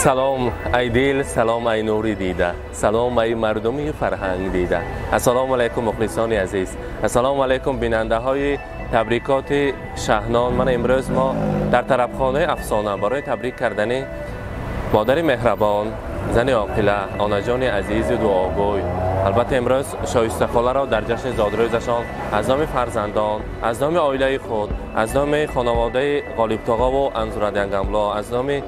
Салом ай дил, салом ай нури дида, салом ай мардуми фарҳанг дида. Ассалому алайкум мухлисони азиз, ассалому алайкум бинандаҳои табрикоти Шаҳнон. Ман имрӯз мо дар тарабхонаи Афсона барои табрик кардани модари меҳрабон, зани оқила, онаҷони азизу дуогӯй. Албатта имрӯз Шоиста холаро дар ҷашни зодрӯзашон аз номи фарзандон, аз номи оилаи худ, аз номи хонаводаи Ғолибтоғову Анзурадянгамло, аз номи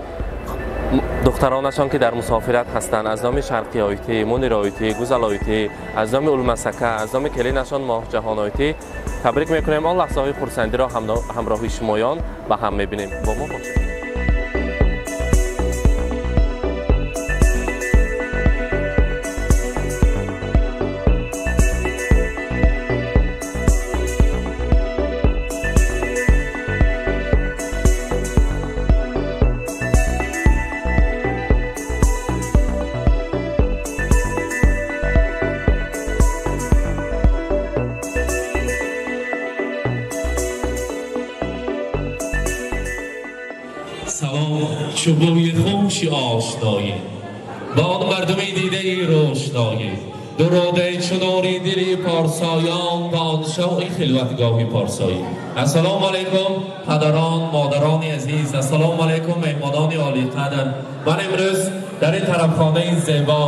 духтаронашон ки дар мусофират ҳастанд, аз номи Шарқиёйтӣ, Муниройтӣ, Гузалойтӣ, аз номи Улмасака, аз номи келинашон Моҳҷаҳонойтӣ табрик мекунем. Он лаҳзаҳои хурсандиро ҳамроҳи шумоён ба ҳам мебинем. Бо мо бошед. سلام چو بوی خوشی آشنایی، با آن مردمی دیده ای روشنایی، دروده چو نوری دلی پارسایان، با آن شوقی خلوتگاهی پارسایی. السلام علیکم پدران، مادران عزیز، السلام علیکم مهمانان عالی قدر. من امروز در این طرفخانه زیبا،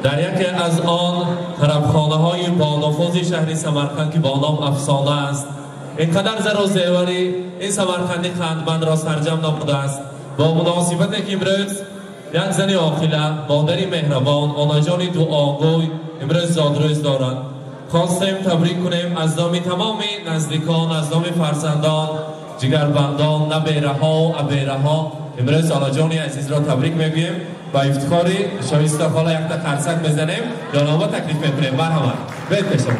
در یکی از آن طرفخانه های با نفوذ شهر سمرقند که با نام افسانه است، اینقدر زر و زیوری این سمرقندی قندمند را سرجم نموده است. با مناسبت که امروز یک زن عاقله، مادری مهربان، آناجان دعاگوی امروز زادروز دارند، خواستیم تبریک کنیم از نام تمام نزدیکان، از نام فرزندان، جگربندان، نبیره ها و ابیره ها امروز آناجان عزیز را تبریک میگوییم. با افتخار شایسته خاله یک تا قرصک بزنیم، جنابا تکلیف میکنیم. مرحبا، بهت بشم.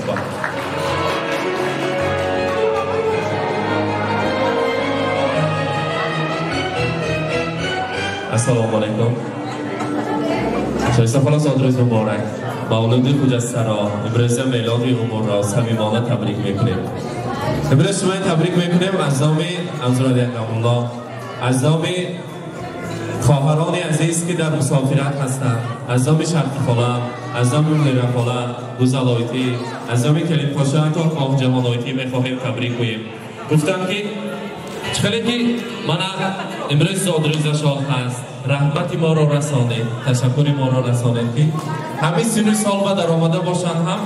السلام علیکم. شایسته خاله زادروز مبارک. مولود خجسته امروز میلاد عمر را صمیمانه تبریک میکنیم. امروز شما تبریک میکنیم از نام انصارالله، از نام خواهران عزیز که در مسافرت هستند، از نام شرقی خاله، از نام منیره خاله، گوزلایتی، از نام کلیم پاشا تا ماهجهانایتی میخواهیم تبریک گوییم. گفتم که چخیلی که من امروز زادروزشان هست، رحمت ما را رسانید، تشکر ما را رسانید که همه 30 سال و در آمده باشند، هم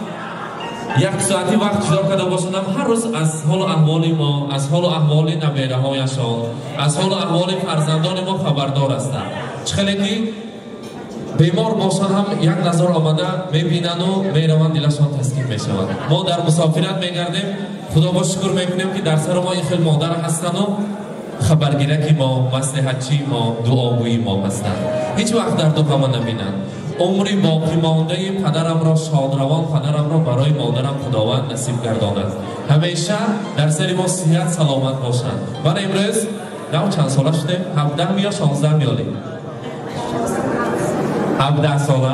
یک ساعتی وقت جدا کرده باشند، هم هر روز از حال احوال ما، از حال احوال نبیره هایشان، از حال احوال فرزندان ما خبردار هستند. چخیلی که بیمار باشند هم یک نظر آمده میبینند و میروند، دلشان تسکین میشود. ما در مسافرت میگردیم، خدا با شکر میکنیم که در سر ما این خیلی مادر هستند و خبرگیرک ما، مصلحتچی ما، دعاگویی ما هستند. هیچ وقت در دو غم نبینند. عمری باقی مانده پدرم را، شادروان پدرم را برای مادرم خداوند نصیب گرداند. همیشه در سر ما صحت سلامت باشند. من امروز نه چند ساله شدیم؟ 17 یا 16 میالیم؟ 17 ساله.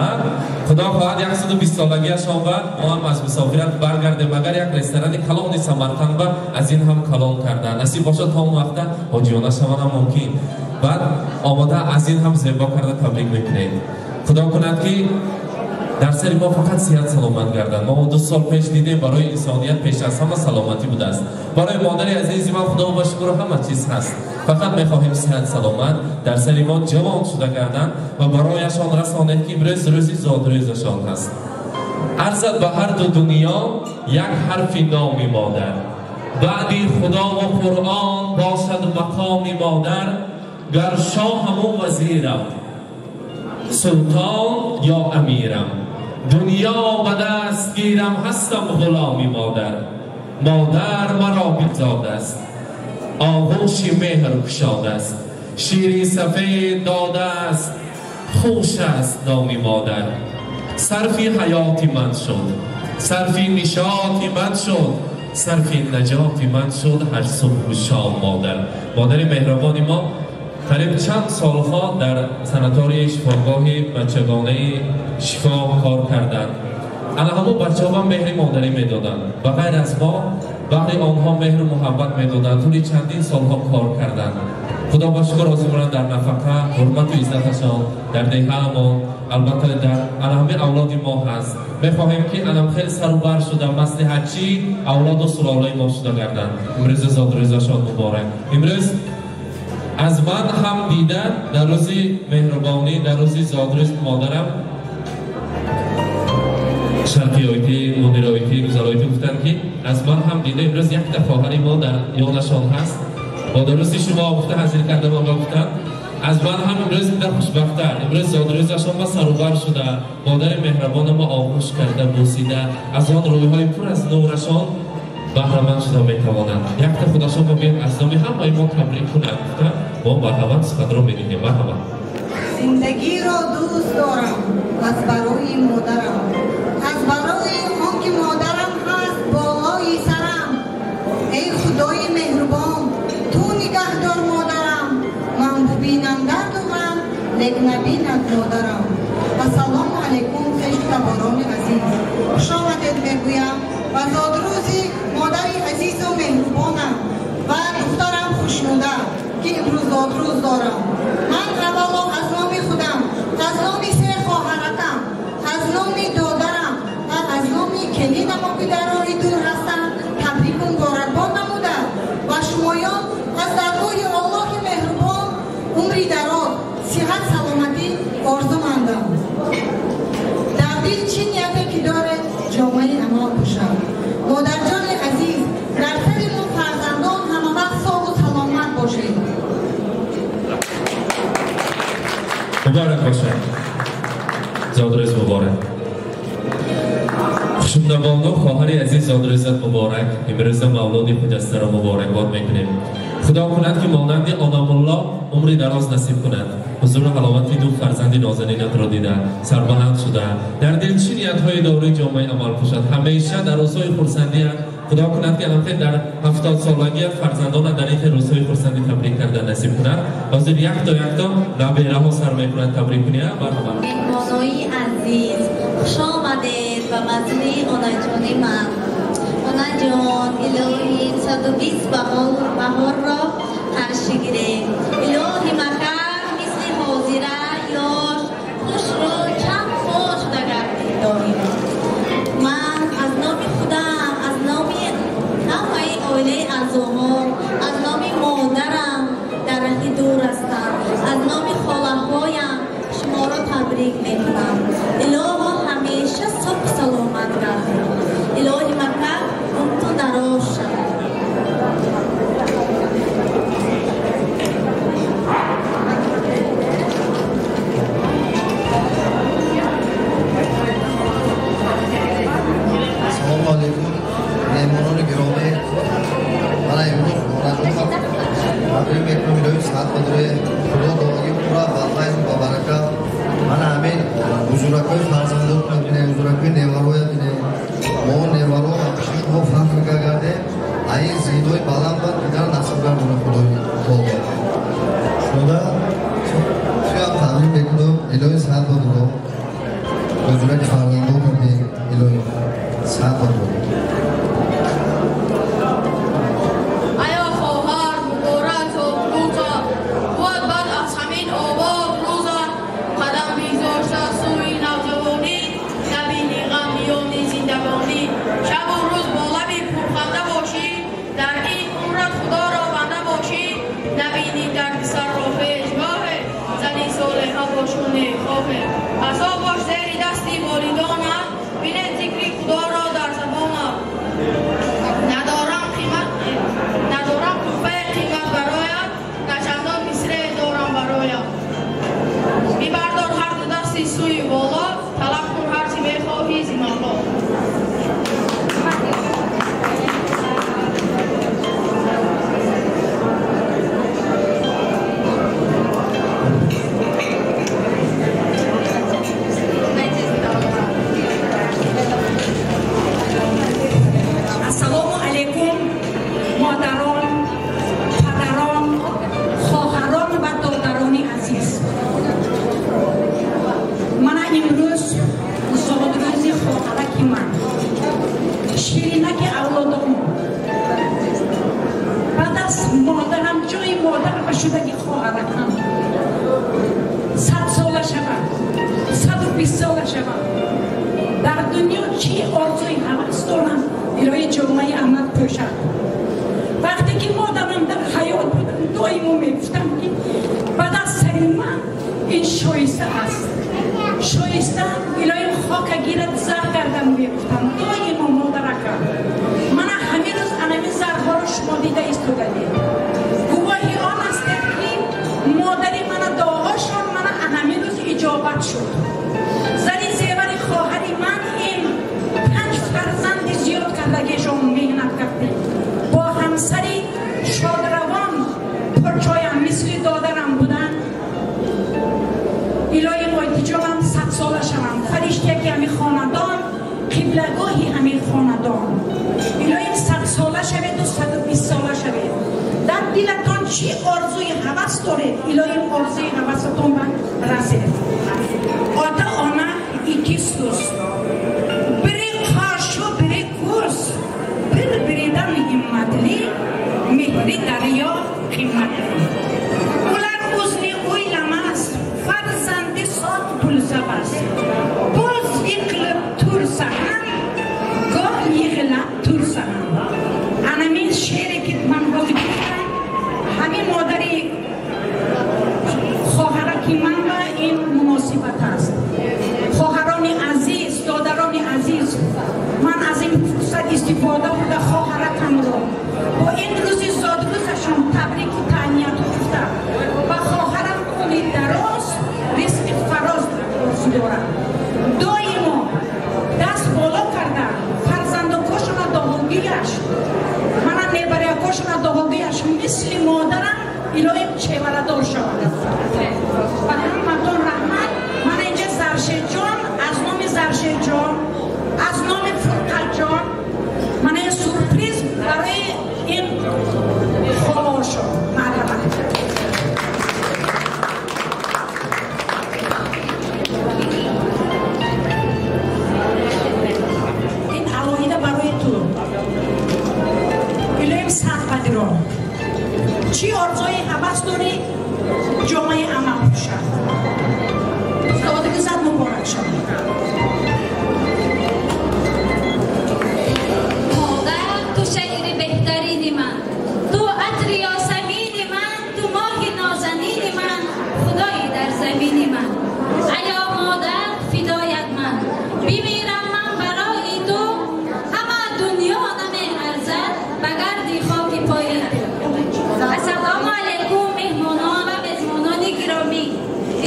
خدا خواهد 120 سالگیشان و ما هم از مسافرت برگردیم. اگر یک رستوران کلان سمرقند و از این هم کلان کردن نصیب باشد تا اون وقت حاجیانه شوند هم ممکن. بعد آماده از این هم زیبا کرده تبریک میکنیم. خدا کند که در سر ما فقط صحت سلامت گردند. ما 2 سال پیش دیدیم برای انسانیت پیش از همه سلامتی بوده است. برای مادر عزیز ما خدا و شکر همه چیز هست. فقط میخواهیم صحت سلامت در سر ما جوان شده گردند و برایشان رسانید که امروز روز زادروزشان هست. ارزد به هر دو دنیا یک حرف نام مادر، بعدی خدا و قرآن باشد مقام مادر. گر شاهم و وزیرم، سلطان یا امیرم، دنیا به دست گیرم هستم غلامی مادر. مادر مرا بیزاد است، آغوش مهر گشاد است، شیری سفید داده است، خوش است نامی مادر. صرفی حیاتی من شد، صرفی نشاطی من شد، صرفی نجاتی من شد هر صبح و شام مادر. مادر مهربانی ما قریب چند سالها در سناتوری شفاگاه بچگانه شفا کار کردند. انا همو بچه ها مهر مادری میدادند و غیر از ما برای آنها مهر و محبت میدادند. طولی چندین سالها کار کردند. Худо ба шукр ҳозир дар нафақа, ҳурмату иззаташон дар деҳаамон, албатта дар ҳамаи авлоди мо ҳаст. Мехоҳем ки анам хеле сарубар шуда, маслиҳатчии авлоду сулолаи мо шуда гарданд. Имрӯз зодрӯзашон муборак. Имрӯз аз ман ҳам дида дар рӯзи меҳрубонӣ, дар рӯзи зодрӯзи модарам шарқиёйтӣ, муниройти, гузаройтӣ гуфтанд ки аз ман ҳам дида имрӯз якта хоҳари мо дар ёнашон ҳаст. Бо дурусти шумо гуфта ҳазир карда мо гуфтанд аз ман ҳам имрӯз дида хушбахттар. Имрӯз зодрӯзашон ма сарубар шуда, модари меҳрабона мо оғӯш карда, бӯсида, аз он рӯйҳои пур аз нурашон баҳраманд шуда метавонанд. Якта худашон бигӯянд аз номи ҳамаи мо табрик кунанд гуфта, мо марҳамат суханро медиҳем. Марҳамат. Зиндагиро дӯст дорам аз барои модарам, аз барои он ки модарам ҳаст болои сарам. Эй Худои меҳрубон, ту нигаҳдор модарам, ман бубинам дарду ғам, лек набинад модарам. Ассалому алайкум хешу таборони азиз, хуш омадед мегӯям ба зодрӯзи модари азизу меҳрубонам ва духтарам Хушнуда, ки имрӯз зодрӯз дорам. Ман аввало аз номи худам, аз номи се хоҳаракам, аз номи додарам ва аз номи келинамо, ки дар роҳи дур ҳастанд, табрику муборакбод намуда ва шумоён аз даргоҳи Аллоҳи меҳрубон умри дароз, сиҳат, саломатӣ орзумандам. Дар дил чӣ нияте ки доред, ҷомаи амал пӯшад. Модарҷони азиз, дар сари мо фарзандон ҳамавақт соғу саломат бошед. Муборак бошад. Зодрӯз муборак. Хушнудабону хоҳари азиз, зодрӯзат муборак. Имрӯза мавлуди хуҷастаро муборакбод мекунем. Худо кунад ки монанди Онамулло умри дароз насиб кунад. Ҳузуру ҳаловати ду фарзанди нозанинатро дида, сарбаланд шуда, дар дил чӣ ниятҳои дорӣ ҷомаи амал пӯшад. Ҳамеша дар рӯзҳои хурсандият Худо кунад ки албатта дар 70 солагият фарзандонат дар ин рӯзҳои хурсандӣ табрик карда насиб кунад. Ҳозир якто якто набераҳо сар мекунанд табрик кунӣ. Марҳамат. Меҳмонои азиз, хуш омадед ба манзили онаҷони ман. Онаҷон, илоҳи 120 баҳорро қарши гирем. Илоҳи макар мисли ҳозира ёш хушрӯ чанд сол шуда гардид дорем. Ман аз номи худам, аз номи ҳамаи оилаи аъзоҳо, аз номи модарам дар раҳи дур ҳастам, аз номи холаҳоям шуморо табрик мекунам. Илоҳо ҳамеша субҳ саломат гардед. Илоҳи макар умту дароз шавад. Ассалому алайкум, меҳмонони гиромӣ. Мана имрӯз онаҷонам табрик мекунам. Илоҳи саҳат бадоред, Худо доғи пурра ба файзу ба баракат. Мана ҳамин ҳузуракҳои фарзандонро бинем, ҳузуракҳои невароя бинем. Мо неваро пиши шумо фахр гардем, а ин зинои баланд ба дигар насиб гардона Худои таоло. Шуда туям табрик мекунам. Илоҳи саҳат бадоред, ҳузураки фарзандонро бинем. Илоҳи саҳат бадоред. Ая хоҳар, муборак зодрӯза, буд баъд аз ҳамин обод рӯза, қадам бигзошта сӯи навҷавонӣ, набини ғам миёни зиндагонӣ. Шабу рӯз бо лаби пурханда бошӣ, дар ин умрат Худоро банда бошӣ, набини дарди сарро ҳеҷгоҳе, зани солиҳа бошу некхоҳе. Асо бош зери дасти волидонат, бинед зикри Худоро дар забонат. Надорам қимат, надорам туҳфаи қимат бароят, на чандон мисрае дорам бароят. Бибардор ҳар ду дасти сӯи боло, талаб кун ҳар чӣ мехоҳӣ зи Мавло. Ассалому алайкум, модарон, падарон, хоҳарон ва додарони азиз. Мана имрӯз зодрӯзи хоҳараки ман, ширинаки авлодом. Баъд аз модарам ҷои модарам ба шудаги хоҳаракам 100 сола шавад, 120 сола шавад. Дар дунё чӣ орзуи ҳавас дорам, илоҳи ҷомаи амал пӯшад. Вақте ки модарам дар ҳаёт будам, доимо мегуфтам ки ба даст сари ман ин шоиста аст. Шоиста илоҳи хока гирад зар гардам, мегуфтам доимо модаракам. Мана ҳамин рӯз анами зарҳоро шумо дида истодадед. Гувоҳи он ҳастед ки модари мана дуоҳошон мана ҳамин рӯз иҷобат шуд. Зани зевари хоҳари ман ин 5 фарзанди зиёд кардагишон меҳнат кардем. Бо ҳамсари шодравон пурчоям мисли додарам буданд. Илоҳи мойтиҷонам 100 сола шаванд. Фариштияки ҳамин хонадон, қиблагоҳи ҳамин хонадон. Илоҳим 100 сола шаведу 120 сола шавед. Дар дилатон чӣ орзуи ҳавас доред, илоҳим орзуи ҳавасатон ба расед. Ota ona ikiz dost. Biri qarşı, biri kurs. Bir-biridan himmatli, mehri daryo qimmatli. Ular o'zini o'ylamas, farzandi sog' bo'lsa bas. Bo'z yiqilib tursa ham, goh yig'ilab tursa ham. Ana men she'riki man hozir guftam, ҳамин модари хоҳараки ман ба ин муносибат аст. Хоҳарони азиз, додарони азиз, ман аз ин фурсат истифода бурда хоҳаракамро бо ин рӯзи зодрӯзашон табрику таҳният гуфта ба хоҳарам умри дароз, ризқи фароз орзу дорам. Доимо даст боло карда фарзандакошона доғогиаш, мана небарякошона доғогиаш мисли модарам илоҳим чеварадор шавад. Ба ҳаматон раҳмат. Мана инҷа Заршедҷон, аз номи Заршедҷон, аз номи Фурқатҷон мана ин сюрприз барои ин холошон. Марҳамат. Ин алоҳида барои ту. Илоҳим сад қадиро. Чӣ орзуи ҳавас дорӣ, ҷомаи амал пӯшад. Зодгузат муборак шавад. Модар, ту шеъри беҳтарини ман, ту атри ёсамини ман, ту моҳи нозанини ман, худои дар замини ман. Аё модар, фидоят ман, бимирам ман барои ту, ҳама дунё намеарзад ба гарди хоки пои ту. Ассалому алайкум, меҳмонон ва мезмонони гиромӣ.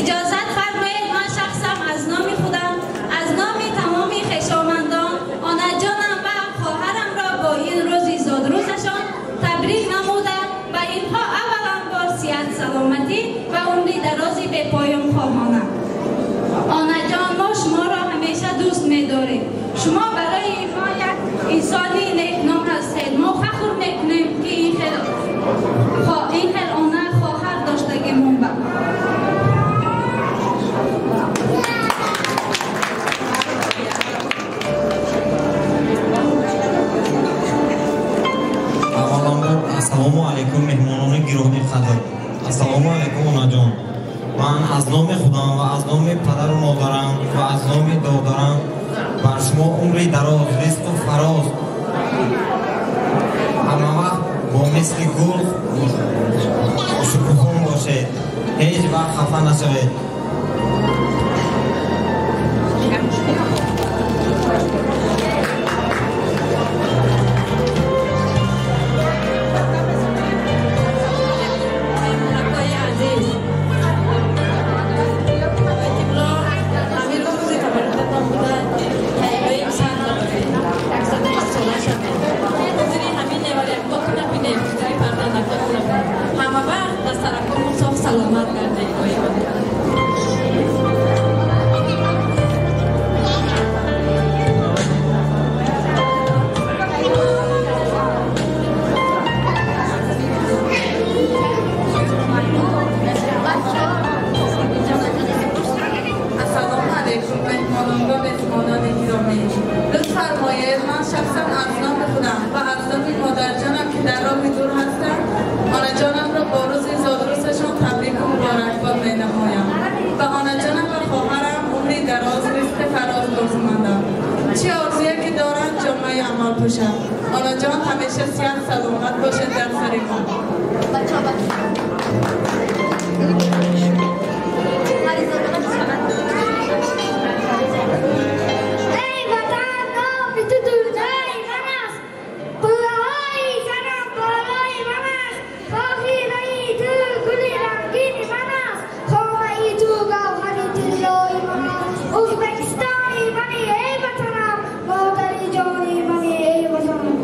Иҷозат фармоед ман шахсам аз номи худам, аз номи тамоми хешомандон, онаҷонам ва хоҳарамро бо ин рӯзи зодрӯзашон табрик намуда ва инҳо аввалан бор сиҳат, саломатӣ ва умри дарози бепоён хоҳонам. Онаҷон, мо шуморо ҳамеша дӯст медорем. Шумо барои мо як инсони некном ҳастед. Мо фахр мекунем ки ин хел она хоҳар доштагимон ба. Авваланбор ассалому алайкум, меҳмонони гиромии қадр. Ассалому алайкум, онаҷон. Ман аз номи худам ва аз номи падару модарам ва аз номи додарам бар шумо умри дароз, ризқу фароз, ҳама вақт бо мисли гул шукуфон бошед, ҳеҷ вақт хафа нашавед. Саломат гардед. مادرجانم که در راه دور هستم، آنجانم را با روز زادروز камол пӯшад. Онаҷон ҳамеша сиҳат саломат бошад дар сари мо. Эй ватан, номи ту дунёи ман аст, қуллаҳои сарам болои ман аст, хоҳираи ту гули рангини ман аст, хонаи ту гавҳари тиллои ман аст. Ӯзбекистони мани эй ватанам, модари ҷони мани эй ватанам.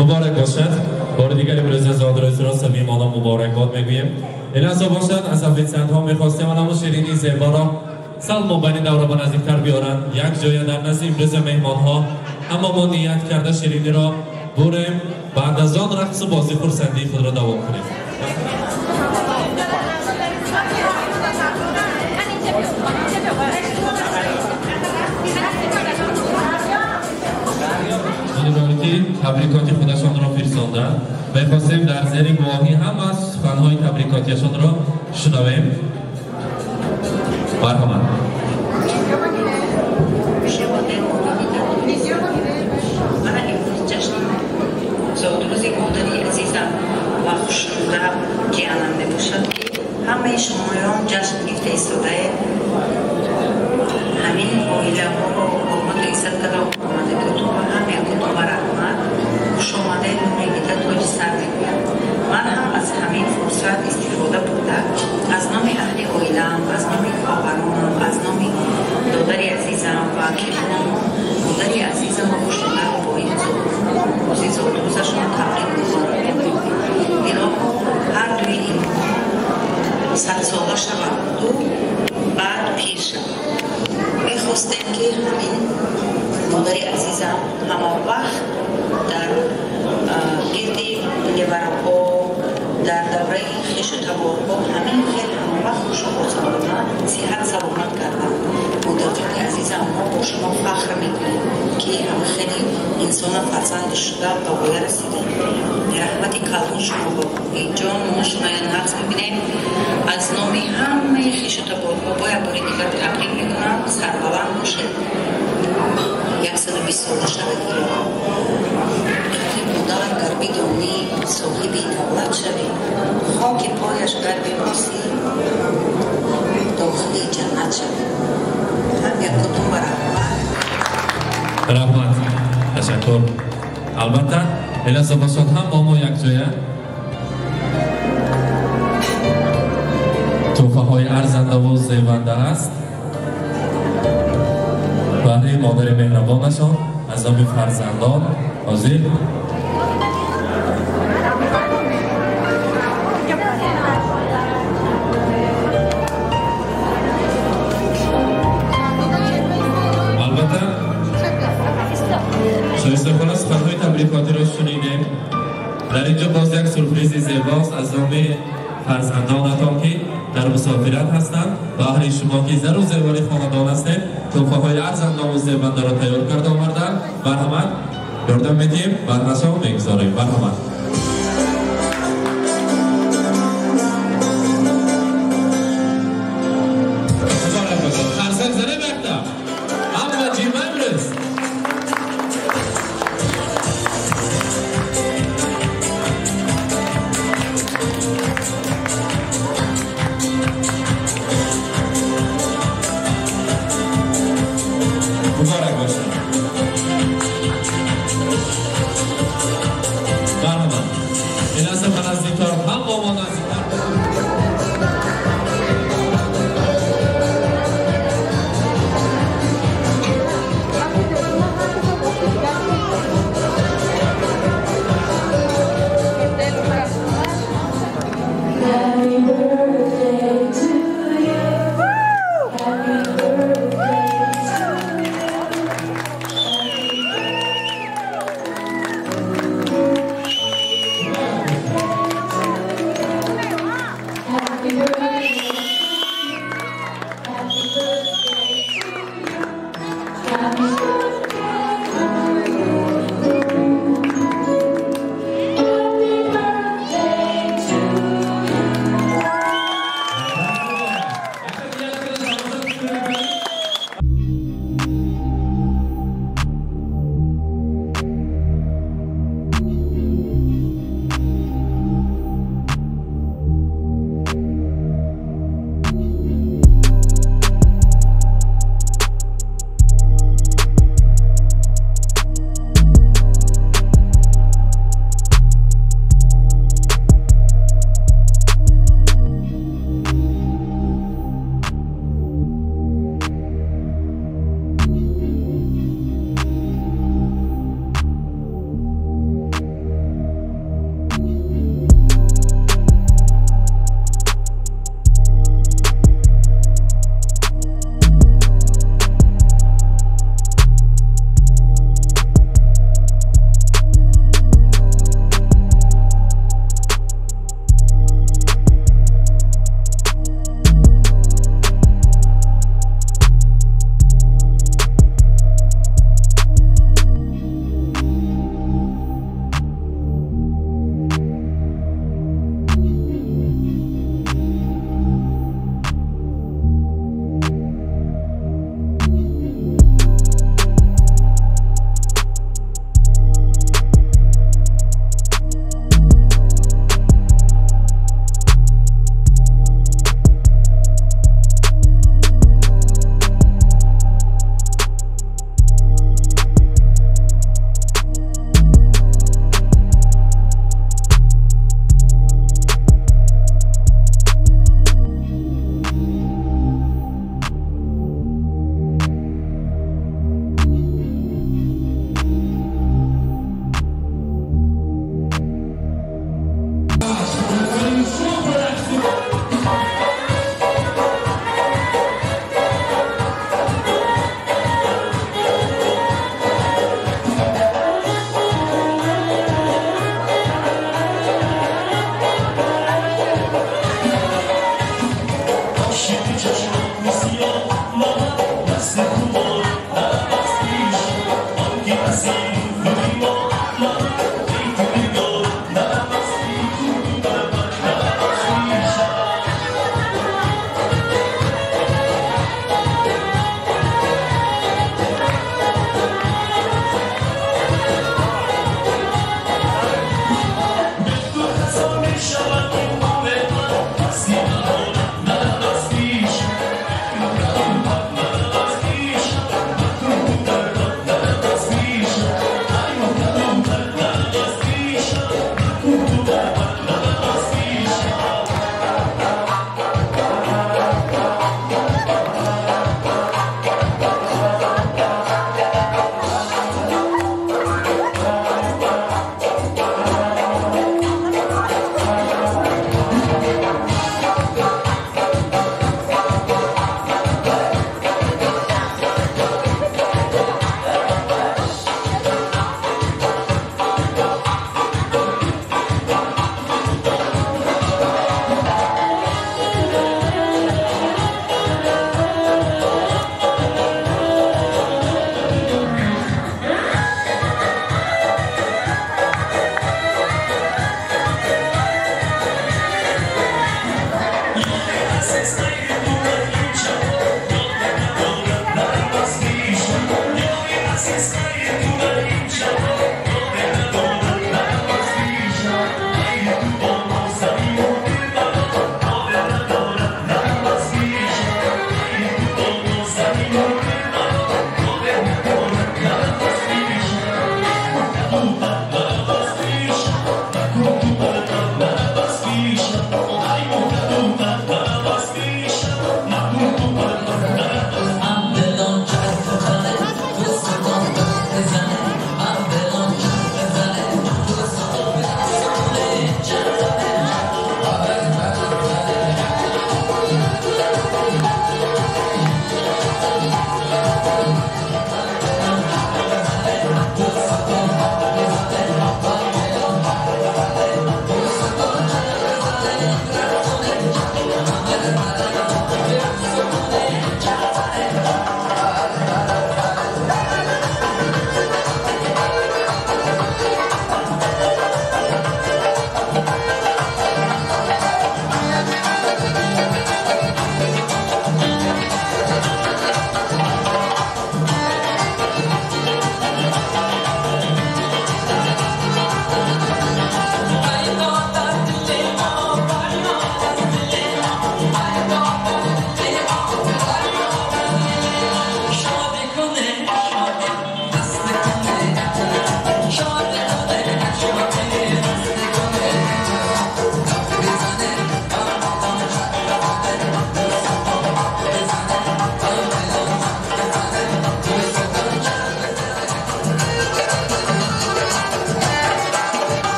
مبارک باشد. بار دیگر امروز زادروز را صمیمانه مبارکباد میگوییم. این لحظه باشد از افیسنت ها میخواستیم و شیرینی زیبا را سلم بین دوره با نزدیکتر بیارند یک جای در نزد امروز مهمان ها. اما ما نیت کرده شیرینی را بریم بعد از آن رقص و بازی خرسندی خود را دوام کنیم. تبریکاتی خودشان را فرستاندند. می‌خواستیم در زیر گواهی هم از سخن‌های تبریکاتیشان را شنویم. مرحبا. زادروز مادری عزیزم و خوشنودم جیانم میباشد که همه شمایان جشن گرفته ایستاده همین عائله ها را حرمت و عزت کرده آمده که تو هم یک تو رحمت خوش آمده نوری دیده تاج سر میگویم. من هم از همین فرصت استفاده برده از نام اهل عائله‌ام، از نام خواهرانم، از نام دادر عزیزم و کلانم، مادر عزیزم و خوشنوده را با این روز زادروزشان تبریک می‌کنم. الهی هر دوی اینها 100 ساله شوند و بعد پیر شوند. میخواستیم که همین مادر عزیزم همه وقت در گرد نوراها در دوره خویش و تبارها همین خیلی همه وقت خوش و خرسندانه صحت سلامت کردم. مادرجان عزیزم ما با شما فخر میکنیم که همه خیلی انسان فرزند شده به پایه رسیده. رحمت کلان شما با جان ما شما نقص میبینیم. از نام همه خویش و تبارها باید بار دیگر تبریک میکنم. سربلند باشید. 120 ساله شود. مادر گر بدانی صاحب دولت شوی، خاک پایش گر ببوسی داخل جنت شوی. هم یک کدوم به رحمت. رحمت، تشکر. البته الهی باشد هم با ما یک جایه تحفه های ارزنده و زیبنده است برای مادر مهربانشان از نام فرزندان حاضر. البته شایسته خانه سخنهای تبریکاتی را شنیدیم. در اینجا باز یک سورپریز زیباست از نام فرزندانتان که در مسافرت هستند و اهل شما که زر و زیبار خاندان هستید تحفه های ارزنده و زیبنده را تیار کرده آوردند. مرحمت یاردم میدیم برنشان میگذاریم. مرحمت.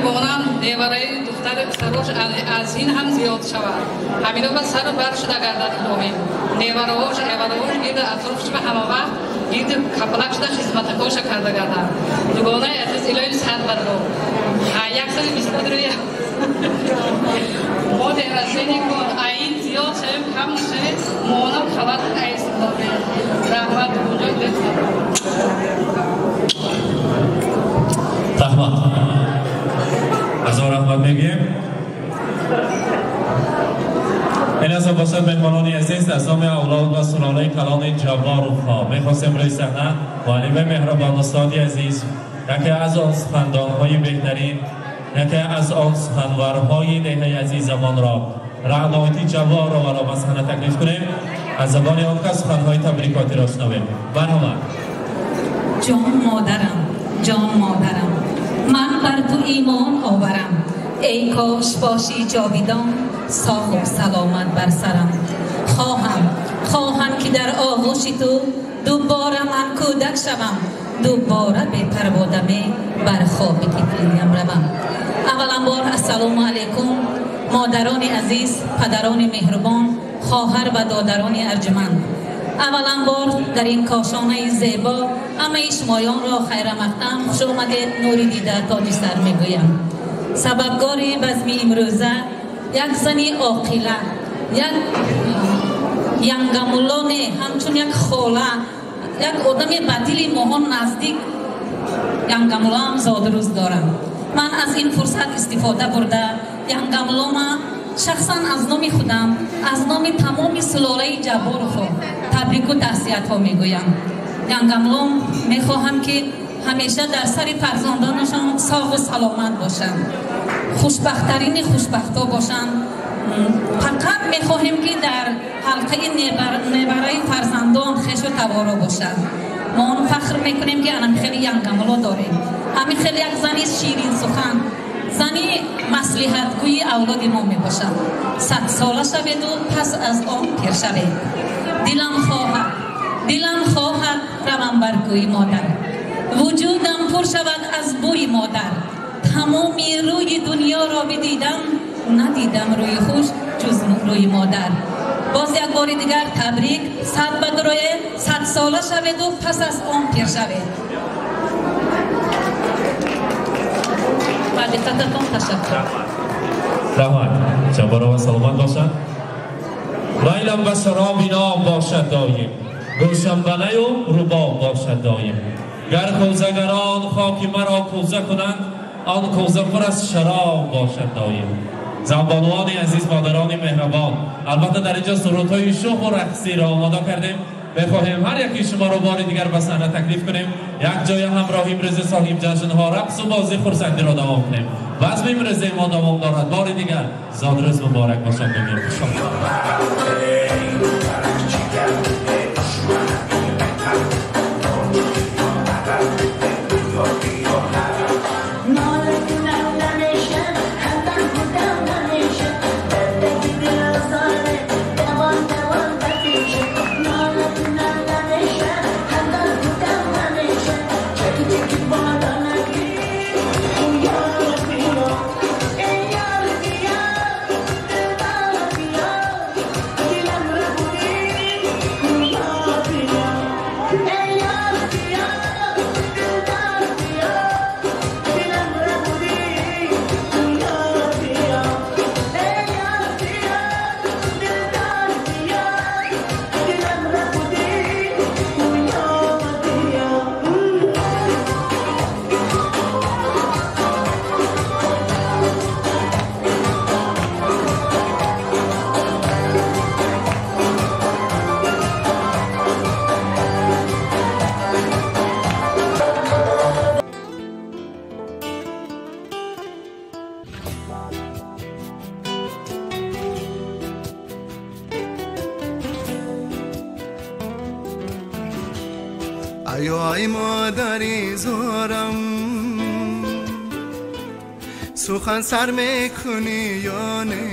дугонам невараи духтари писарош аз ин ҳам зиёд шавад. Ҳамино ба сару бар шуда гардад илоҳӣ. Невараош, эвараош гирди атрофш ба ҳама вақт гирди капалак шуда хизматакоша карда гардад. Дугонаи азиз, илоҳи сад бадро. 120 рӯя. Мо дерасени кун, аин зиёд шавем, кам нашавем, моонам хабар айс раҳмат, дугонҷон, илоҳи. Раҳмат. Ҳазор раҳмат мегӯем. Ин аз бошад, меҳмонони азиз, аз номи авлод ва сулолаи калони Ҷабборовҳо мехостем рӯи саҳна муаллими меҳрабон, устоди азиз, яке аз он сухандонҳои беҳтарин, яке аз он суханварҳои деҳаи азизамонро, Раъноити Ҷаббороваро ба саҳна таклиф кунем. Аз забони он кас суханҳои табрикотиро шунавем. Марҳамат. Ҷон модарам, ҷон модарам, ман бар ту имон оварам. Эй кош бошӣ ҷовидон, соғу саломат бар сарам. Хоҳам, хоҳам ки дар оғӯши ту дубора ман кӯдак шавам, дубора бепарводаме бар хоби тифлиям равам. Авваланбор ассалому алайкум, модарони азиз, падарони меҳрубон, хоҳар ва додарони арҷуманд. Авваланбор дар ин кошонаи зебо ҳамаи шумоёнро хайрамақдам, хуш омадед, нури дида тоҷи сар мегӯям. Сабабгори базми имрӯза як зани оқила, як янгамулло не, ҳамчун як хола, як одами ба дили моҳон наздик, янгамуллоам зодрӯз дорам. Ман аз ин фурсат истифода бурда янгамуллома шахсан аз номи худам, аз номи тамоми сулолаи Ҷабборовҳо табрику таҳсиятҳо мегӯям. Янгамуллом мехоҳам ки ҳамеша дар сари фарзандонашон соғу саломат бошанд, хушбахттарини хушбахтҳо бошанд. Фақат мехоҳем ки дар ҳалқаи невараи фарзандон хешу таворо бошанд. Мо он фахр мекунем ки анам хеле янгамулло дорем. Ҳамин хеле як зани ширинсухан, зани маслиҳатгӯи авлоди мо мебошад. 100 сола шаведу пас аз он пир шавед. Дилам хоҳад, дилам хоҳад равам бар кӯи модар, вуҷудам пур шавад аз бӯи модар. Тамоми рӯи дунёро бидидам, надидам рӯи хуш ҷуз рӯи модар. Боз як бори дигар табрик, сад бадроe, 100 сола шаведу пас аз он пир шавед. Ба диққататон ташаккур. Раҳмат. Ҷабборова саломат бошад. Майлам ба шароби ноб бошад доим, гӯшам ба наю рубоб бошад доим. Гар кӯзагарон хоки маро кӯза кунанд, он кӯза пур аз шароб бошад доим. Занбонувони азиз, модарони меҳрабон, албатта дар инҷо сурудҳои шӯху рақсиро омода кардем. Мехоҳем ҳар яки шуморо бори дигар ба саҳна таклиф кунем, як ҷоя ҳамроҳи имрӯзи соҳиб ҷашнҳо рақсу бозӣ, хурсандиро давом кунем. Базми имрӯзи мо давом дорад. Бори дигар зодрӯз муборак бошад мегӯем. Хуш. Ай модари зорам, сухан сар мекунӣ ё не?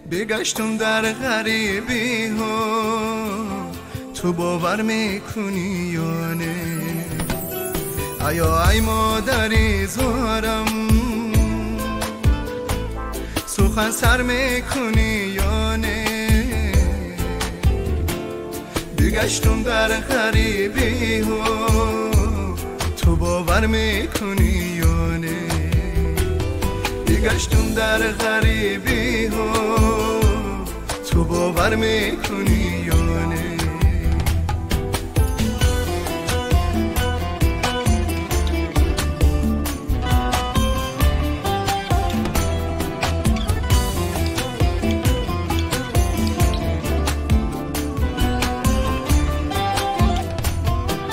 Бигаштум дар ғарибиҳо, ту бовар мекунӣ ё не? آیا ای مادری زارم سخن سر میکنی یا نه؟ بگشتم در غریبی ها تو باور میکنی یا نه؟ بگشتم در غریبی ها تو باور میکنی یا نه؟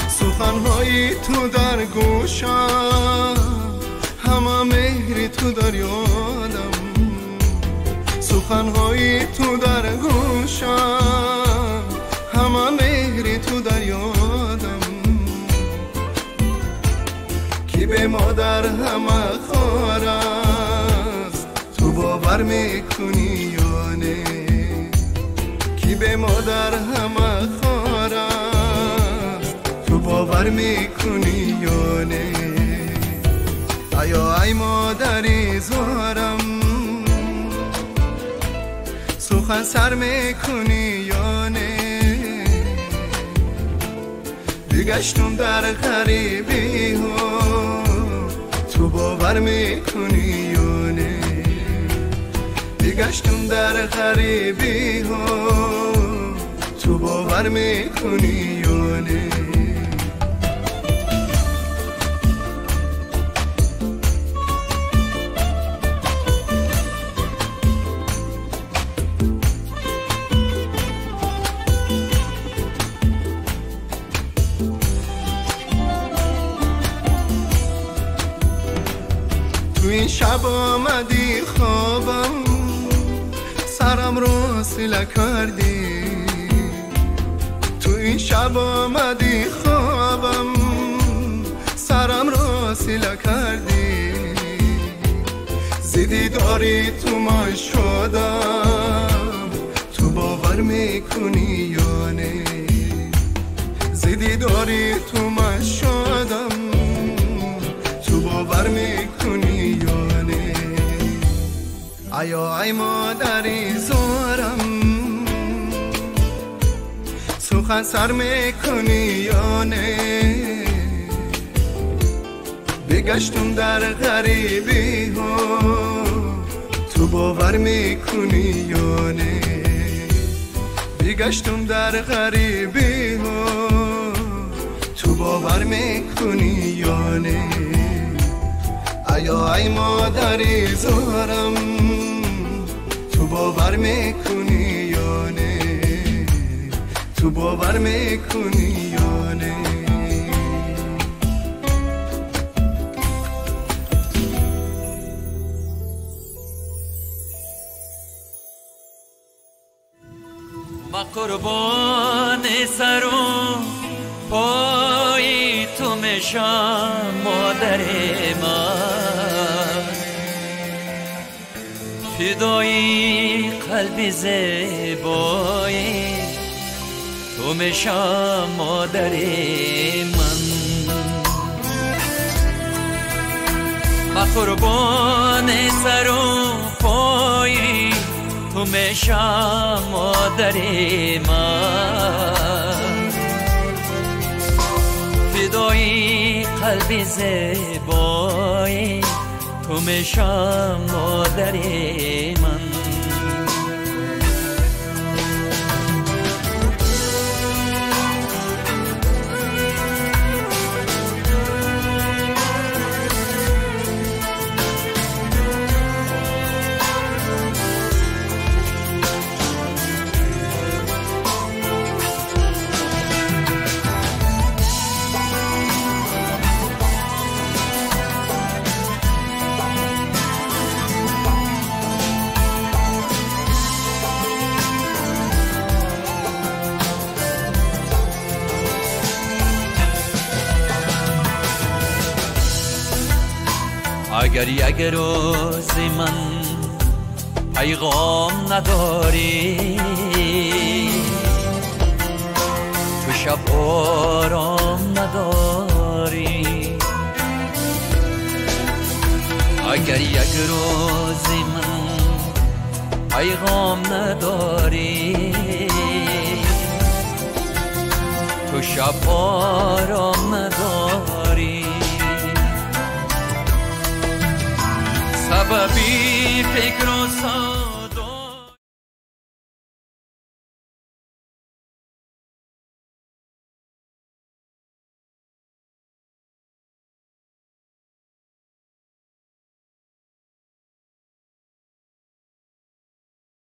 سخنهای تو در گوشم، همه مهری تو در یادم. سخنهای تو در گوشم، همه مهری تو در یادم. کی به مادر همه خار است تو باور میکنی یا نه؟ کی به مادر همه خار است تو باور میکنی یا نه؟ آیا ای مادری زارم سخن سر میکنی یا نه؟ بگشتم در غریبی ها تو باور میکنی یا نه؟ بگشتم در غریبی ها تو باور میکنی یا نه؟ تو این شب آمدی خوابم، سرم رو سیله کردی. تو این شب آمدی خوابم، سرم رو سیله کردی. زیدی داری تو من شدم، تو باور میکنی یا نه؟ زیدی داری تو من شدم، تو باور میکنی یا نه؟ آیا ای مادری زارم سخن سر میکنی یا نه؟ بگشتم در غریبی ها تو باور میکنی یا نه؟ بگشتم در غریبی ها تو باور میکنی یا نه؟ آیا ای مادری زارم تو باور میکنی یا نه؟ تو باور میکنی یا نه؟ ما قربان سرم پای تو میشم مادر من، فدای قلب زیبای تو میشم مادر من. ما قربان سرم پای تو میشم مادر من، فدای قلب زیبای تو میشم مادر من. اگر یک روز من پیغام نداری، تو شب آرام نداری، Агар як рӯз ман пайғом надорӣ, ту шаб ором надорӣ. Сабаби фикру